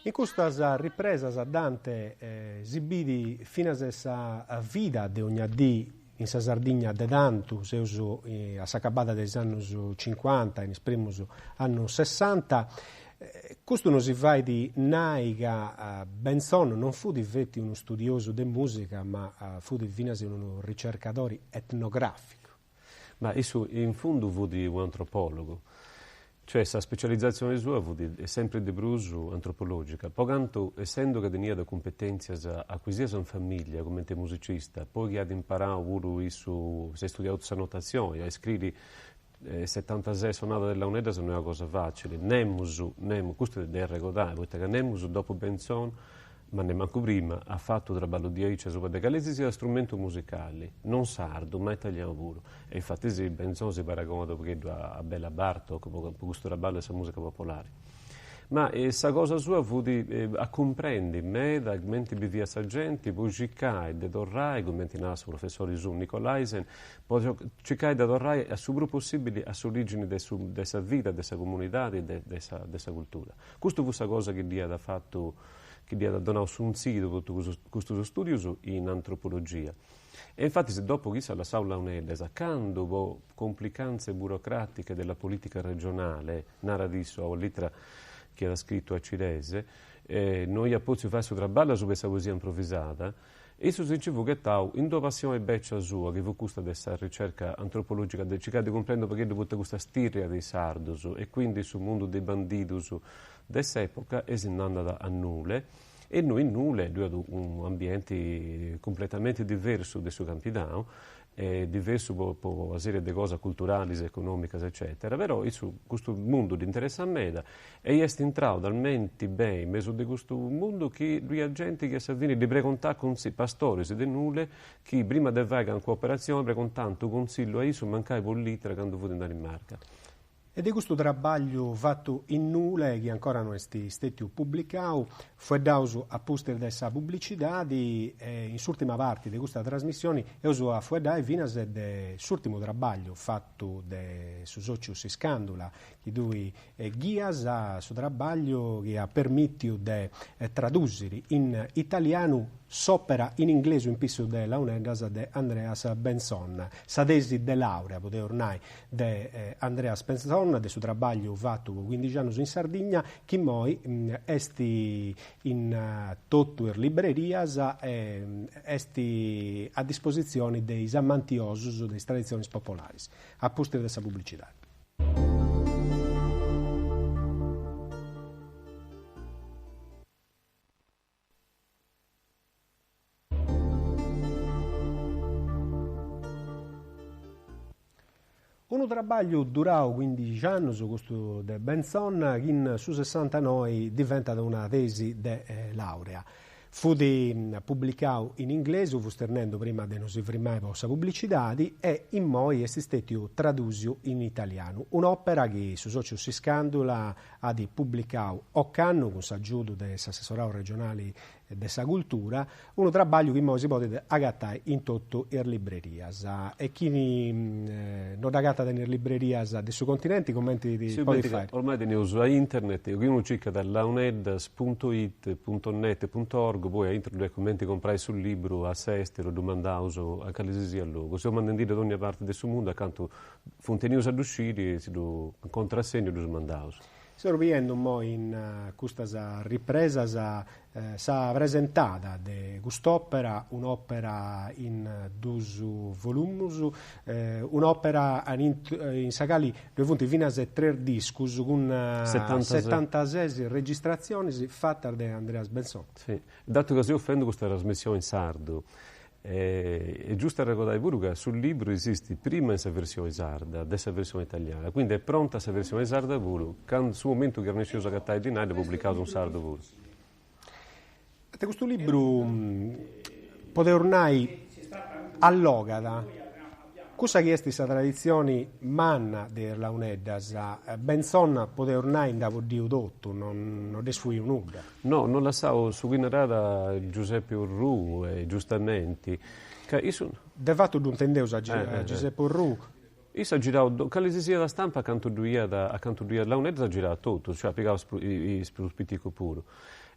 In custas ripresas Dante si bidi finas sa vida de ogna dì in sa Sardigna de tantu, seus a s'acabada de is annus cincuanta, in is primus annus sessanta, custu nosi fait nai ca Bentzon non fut feti unu studiosu de musica ma fut finas unu ricercadori etnograficu. Ma issu in fundu fut unu antropologu, cioè sa specializatzione sua fut sempri de prus antropologica, po cantu essendu ca teniat cumpetentzias acuisias in familia comente musicista, poi chi at imparau puru issu, s'est studiau totu sa notatzioni, a iscriri setantases sonadas de launeddas no est una cosa facili, nemus, nemus, custu est de arregodai, poita ca nemus dopu Bentzon ma nemmancu prima, at fatu traballu diaici asuba de cale si siat strumentu musicali, non sardu, ma italianu puru. E infatis Benzon si paragonat u' pagheddu a Bela Bartok po custu traballu de sa musica popolari. Ma sa cosa sua fut a cumprendi meda cumenti biviat sa genti po circai de torrai, cumenti narat su professori suu Nicolaisen, po circai de torrai a su prus possibili a s'origini de su de sa vida, de sa comunidadi, de sa de sa cultura. Custu fut sa cosa chi dd'iat fatu chi dd'iat donau suntzidu po totu custus studius in antropologia. E infatis dopu chi issu at lassau Launeddas, candu po complicanze burocratiche della politica regionale, narat issu a una litra chi at scritu a Cirese, no iat potziu fai su traballu asuba 'e sa poesia improvisada, issu si nci fut ghetau in d'una passioni becia sua, chi fut custa de sa ricerca antropologica, de circai de cumprendi u' pagheddu poita custa stirria de is sardus e quindi su mundu de is bandidus de s'epoca e si nd'andat a Nule e innui in Nule ddu iat unu ambienti cumpletamenti diversu de su Campidanu e diversu po po una serie de cosas culturalis, economicas eccetera, però issu custu mundu dd'interessat meda e est intrau talmenti beni in mesu de custu mundu chi ddu iat genti chi a sa fini ddi pregontàt consillu, pastoris de Nule chi prima de fai calincuna operatzioni pregontànt consillu a issu mancai po litra candu fut in Danimarca. E de custu trabagliu fatu in Nule, chi ancora no est stetiu publicau, fueddaus a pustis de sa publicidadi e in s'urtima parti de custa trasmissioni eus a fueddai finas de s'urtimu trabagliu fatu de su sociu S'Iscandula, chi tui ghias, su trabagliu chi at permitiu de tradusiri in italianu S'òpera in inglesu in pissu de launeddas de Andreas Bentzon, sa tesi de laurea, podeus nai, de Andreas Bentzon, de su trabagliu fatu po cuindixi annus in Sardigna, chi immoi est in totu is librerias e est a dispositzioni de is amantiosus de is traditzionis popolaris, a pustis de sa publicidadi. Unu trabagliu durau cuindixi annus, custu de Bentzon, chi in su sessantanoi diventat una tesi de laurea. Fut publicau in inglesu, fustis nendu prima de nosi frimai po sa publicidadi, e immoi est stetiu tradusiu in italianu. Un'opera chi su sociu S'Iscandula at publicau ocannu cun s'agiudu de s'Assessorau regionali de sa Cultura, unu trabagliu chi immoi si podit agatai in totu is librerias. E chini no dd'agatat in is librerias de su continenti cumenti podit fai? Ormai teneus a internet, chi unu circat launeddas punto it punto net punto org poi aintru ddu est cumenti comporai su libru a s'esteru, ddu mandaus a cali si siat logu. Seus mandendiddu a dogna parti de su mundu a cantu Funt tenius a ddu sciri e si ddu contrassenniu ddus mandaus. Seus biendu immoi in custas ripresas sa presentada de cust'òpera, un'òpera in dus volumus, un'òpera in sa cali ddoi funt finas tres discus cun setantases registratzionis fatas de Andreas Bentzon. Si, datu ca seus fendu custa trasmissioni in sardu Est giustu arregodai puru ca su libru esistit prima in sa versioni sarda de sa versioni italiana, quindi est pronta sa versioni sarda puru, candu su momentu chi arrennesceus a agatai dinai ddu publicaus in sardu puru. De custu libru podeus nai allogat Cussa chi est sa traditzioni manna de is launeddas, Bentzon podeus nai nd'at boddiu totu, non dd'est fuiu nudda. No, no lassau su chi narat Giuseppe Orrù, e giustamenti, ca issu. De fatu ddu intendeus a Giuseppe Orrù. Issu at girau cali si siat stampa acantu ddu iat acantu ddu iat launeddas at girau totu, cioè at pigau is prus piticus puru.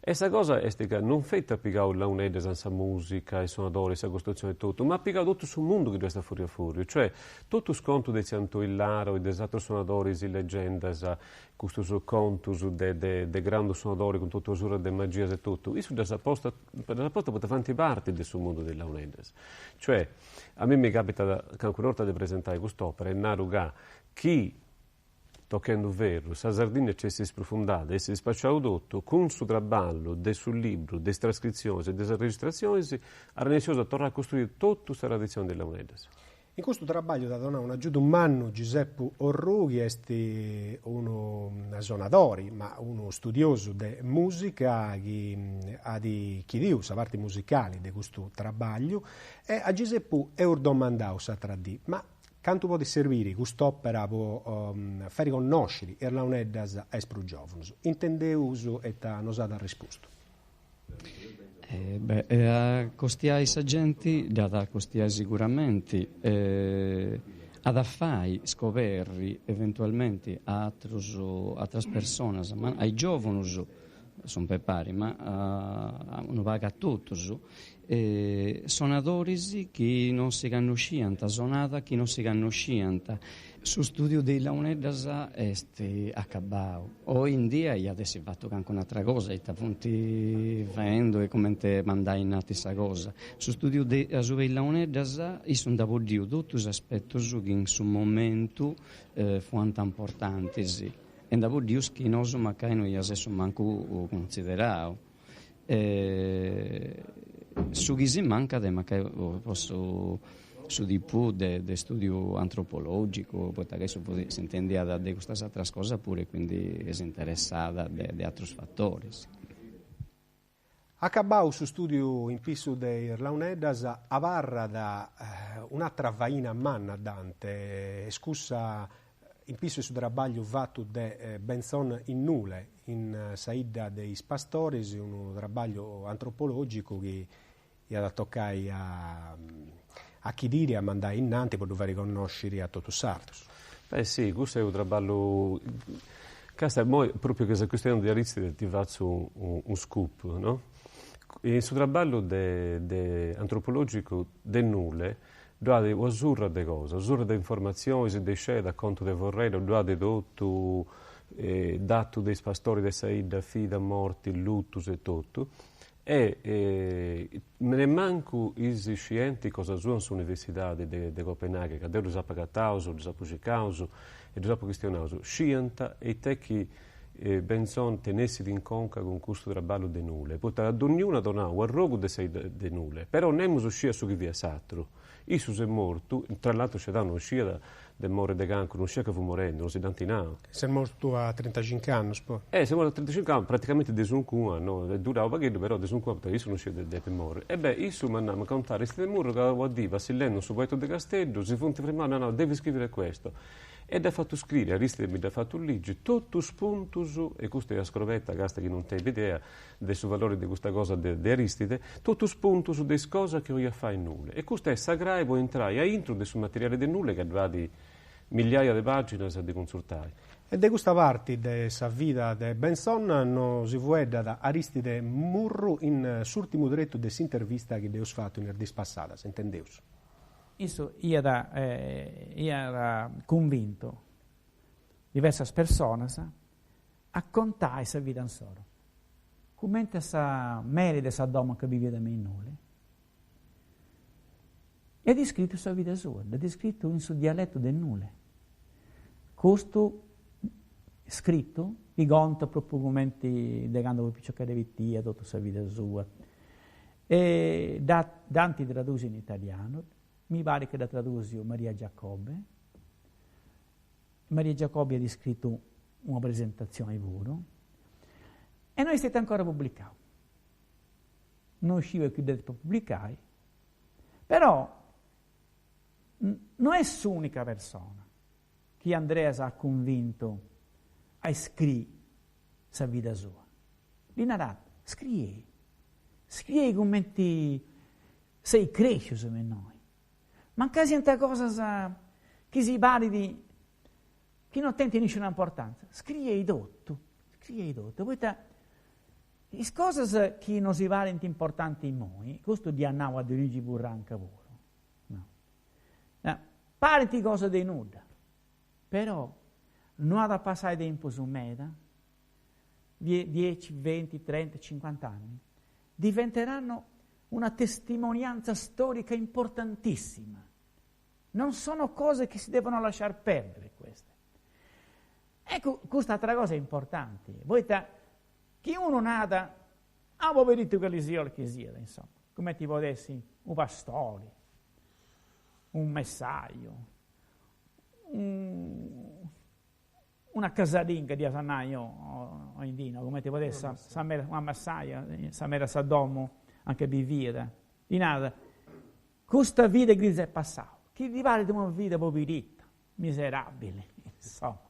E sa cosa est ca non feti at pigau launeddas in sa musica, is sonadoris, sa costrutzioni e totu, ma at pigau totu su mundu chi ddu est a furriu a furriu, cioè totu is contus de Tziu Antoi Lara o de is atrus sonadoris, is legendas, custus contus de de de grandus sonadoris cun totu surra de magias e totu, issu ddas at postas ddas at postas poita faint parti de su mundu de is launeddas. Cioè, a mei mi capitat cancuna 'orta de presentai cust'opera e naru ca chi Tochendu ferru, sa Sardigna nc'essit sprufundada, essit spaciau totu, cun su traballu de su libru, de is trascritzionis e de is arregistratzionis, arrennesceus a torrai a costruiri totu sa traditzioni de is launeddas. In custu trabagliu at donau un'agiudu mannu Giusepu Orrù chi est unu sonadori ma unu studiosu de musica chi at chidiu sa parti musicali de custu trabagliu e a Giusepu eus domandau s'atra dì, ma Cantu podit serbiri cust'òpera po fai connòsciri is launeddas a is prus giòvunus? Intendeus ita nos at arrespustu. Beh, a acostiai sa genti dd'at a acostiai siguramenti, at a fai scoberri eventualmenti a atrus, atras personas, ma a is giòvunus sempri ma unu pagu a totus, sonadoris chi non si cannosciant, sonada chi non si cannosciant. Su studiu de is launeddas est acabau. Oi in dia iat essi fatu cancun'atra cosa, ita funt faendu e comente mandai innantis sa cosa. Su studiu de asuba 'e is launeddas, issu nd'at boddiu totu is aspetus chi in su momentu fuant importantis e nd'at boddiu is chi nosu mancai no iaus essi mancu cunsiderau. Su chi si mancat est mancai po su su tipu de de studiu antropologicu, poita ca issu s'intendiat de custas atras cosas puru e quindi s'interessat de de atrus fatoris. Acabau su studiu in pissu de is launeddas, abarrat un'atra faina manna Dante, est cussa in pissu 'e su trabagliu fatu de Bentzon in Nule, in sa 'idda de is pastores, unu trabagliu antropologicu chi iat a tocai a a chidiri, a mandai innanti po ddu fai connosciri a totus is sardus. Beh si, custu est unu traballu, casta immoi propriu chi seus chistionendi de Aristide ti fatzu unu scoop, no? In su traballu de de antropologicu de Nule Ddu at una surra de cosas, una surra de informatzionis, de scedas, contu de forredda, ddu at totu, datu de is pastoris de sa 'idda, fida, morti, lutus e totu, e nemmancu is scientis cosa sua in s'universidadi de Copenaghen, ca deu ddus apu agataus, ddus apu circaus e ddus apu chistionaus, sciant it'est chi Bentzon tenessit in conca cun custu traballu de Nule, poita a donniunu at donau u' arrogu de sa 'idda de Nule, però nemus sciat su chi fiat s'atru. Issu s'est mortu, tra l'altru Scedau non sciat de morri de cancru, non sciat ca fut morendu, non si dd'ant nau. S'est mortu a trintacinc'annus poi. Eh, s'est mortu a trintacinc'annus, praticamenti de suncua, no, est durau pagheddu, però de suncua, poita issu non sciat de depi morri. E beh, issu m'at nau, m'at contau Aristide Murru ca una dì passillendi in su Poetu de Casteddu, si funt frimaus e ant nau, devi scrivere questo. E dd'at fatu scriri, Aristide mi dd'at fatu ligi, totu is puntus, e custa est una scrobeta casta chi non tenit idea de su valori de custa cosa de de Aristide, totu is puntus de is cosas chi 'oliat fai in Nule. E custa est sa crai po intrai a intru de su materiali de Nule ca ddu at migliaia de paginas de consultai. E de custa parti de sa vida de Bentzon nosi fueddat Aristide Murru in s'urtimu tretu de s'intervista chi dd'eus fatu in is diis passadas. Intendeus. Issu iat iat cunvintu diversas personas a contai sa vida insoro, cumenti a sa meri de sa domo chi biviat me in Nule, e at iscritu sa vida sua, dd'at iscritu in su dialetu de Nule. Custu scritu, chi contat propriu cumenti de candu fut piciochedda pitia, totu sa vida sua, E dd'ant tradùsiu in italianu, mi parit chi dd'at tradùsiu Maria Giacobbe. Maria Giacobbe at iscritu una presentatzioni puru e no est stetiu ancora publicau. No sciu chi ddu ant a publicai, però no est s'unica persona chi Andreas at cunvintu a iscrii sa vida sua. Ddi narat, scriei, scriei cumenti seis crèscius me innoi, mancai siant cosas chi si parit chi no tenint nisciuna importanza, scriei totu, scriei totu, poita. Is cosas chi nosi parint importanti immoi, custu dd'iat nau a Dionigi Burranca puru, no, parint cosas de nudda, però no at a passai tempus meda, dieci, venti, trenta, cincuant'anni, diventeranno una testimonianza storica importantissima. Non sono cose che si devono lasciar perdere queste. Ecco, custa atra cosa est importanti, poita chi unu nat, ah poberittu cali siat chi siat, insomma, cumenti podit essi unu pastori, unu messaju, una casalinga dd'iat a nai oindì, no, cumenti podit essi sa mera, una massaja, sa mera 'e sa domu anche biviat, ddi narat, custa vida chi ddis est passau, chi ddi parit una vida poberitta, miserabili, insomma,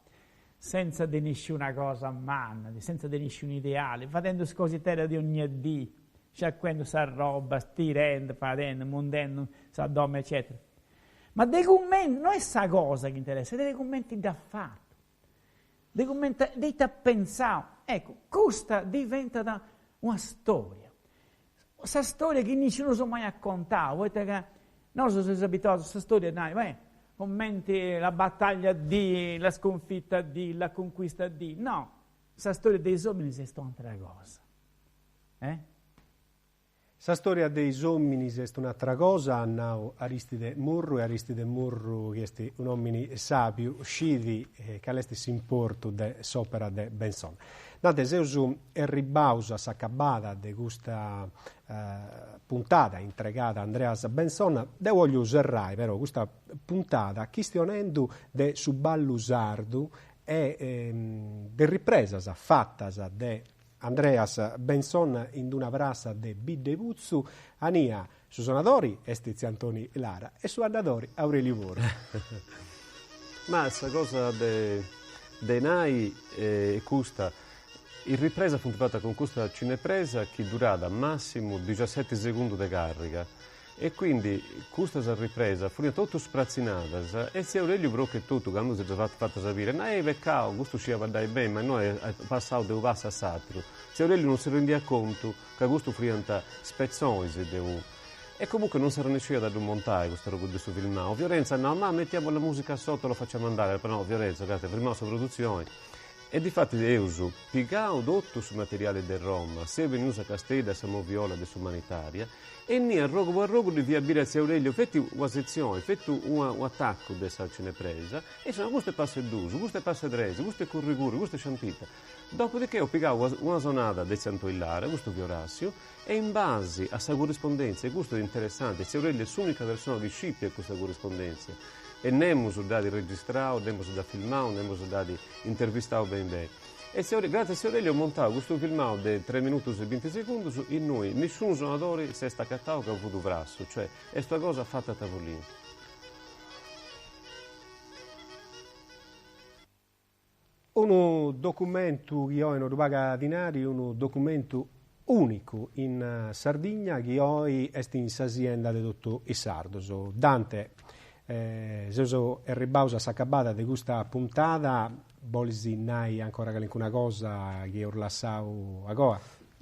senza de nisciuna cosa manna, senza de nisciunu ideali, fadendu is cositeddas de ogna dì, sciacuendu sa roba, stirendu, fadendu, mundendu sa domu eccetera. Ma de cumenti, no est sa cosa chi interessat, est de cumenti dd'at fatu, de cumenti, de ita at pentzau. Eccu, custa diventat una storia, sa storia chi nisciunus mai at contau, poita ca nosu seus abituaus a sa storia nai, beh, cumenti la battaglia di, la sconfitta di, la conquista di, no, sa storia de is ominis est un'atera cosa, eh? Sa storia de is ominis est un'atra cosa, at nau Aristide Murru, e Aristide Murru, chi est un'omini sabiu, scit cali est s'importu de s'opera de Bentzon. Dante, seus erribaus a s'acabada de custa puntada intregada a Andreas Bentzon. Deu 'ogliu serrai però custa puntada chistionendu de su ballu sardu e de ripresas fatas de Andreas Bentzon in d'una prassa de Biddeputzu, ania su sonadori est tziu Antoni Lara e su 'addadori Aureliu Porru. Ma sa cosa de de nai est custa, is ripresas funt fatas cun custa cinepresa chi durat massimu diciaseti segundu de carriga E quindi custas ripresas furiant totus spratzinadas e tziu Aureliu propriu etotu candu si ddas at fatas a biri at nau, peccau, custu sciat baddai beni, ma innoi est passau de unu passu a s'aturu. Tziu Aureliu non si rendiat contu ca custu furiant spetzonis de unu. E comunque non s'arrennesciat a ddu montai custu arrogu de su filmau. Fiorenzo at nau, ma mettiamo la musica sotto, lo facciamo andare, apu nau, Fiorenzo, grazia, firmaus sa produtzioni. E difatis eus pigau totu su materiali de Roma, seus benius a Casteddu a sa moviola de s'umanitaria E innì arrogu po arrogu ddi fia biri a tziu Aureliu feti una setzioni, feti unu atacu de sa cinepresa, e issu nau, custu est passu 'e dus, custu est passu 'e tres, custu est curri curri, custu est sciampita. Dopodiché eus pigau una sonada de tziu Antoi Lara, custu fiat Orassiu, e in basi a sa currispondèntzia, e custu est interessanti, tziu Aureliu est s'unica persona chi scit custa currispondèntzia, e nemus dd'at registrau, nemus dd'at filmau, nemus dd'at intervistau beni beni. E tziu Aureliu, gràtzias a tziu Aureliu eus montau custu filmau de tres minutus e binti segundus innui nisciunu sonadori s'est acatau ca fut frassu, cioè est una cosa fata a tavolinu. Unu documentu chi oi no ddu pagat dinari, unu documentu ùnicu in Sardigna chi oi est in sa sienda de totu is sardos. Dante, seus erribaus a s'acabada de custa puntada, bolis nai ancora calincuna cosa chi eus lassau agoa?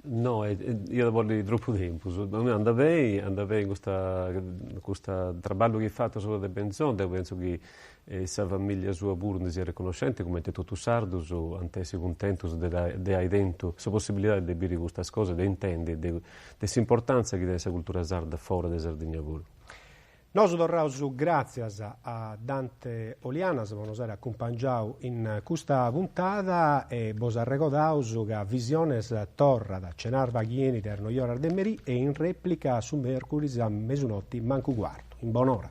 No, iat a bolli tropu tempus, andat beni, andat beni custa custa traballu chi eis fatu asuba de Bentzon, deu pentzu chi sa familia sua puru ndi siat riconnoscenti, cumenti totus is sardus ant essi cuntentus de de ai tentu sa possibilidadi de biri custas cosas, de intendi de s'importantzia chi tenit sa cultura sarda fora de Sardigna puru. Nosu torraus gràtzias a Dante Olianas po nos aer acumpangiau in custa puntada e bos arregodaus ca Visiones torrat cenarba chi 'enit a is noioras de merì e in rèplica su mèrcuris a mesunoti mancu cuartu. In bonora.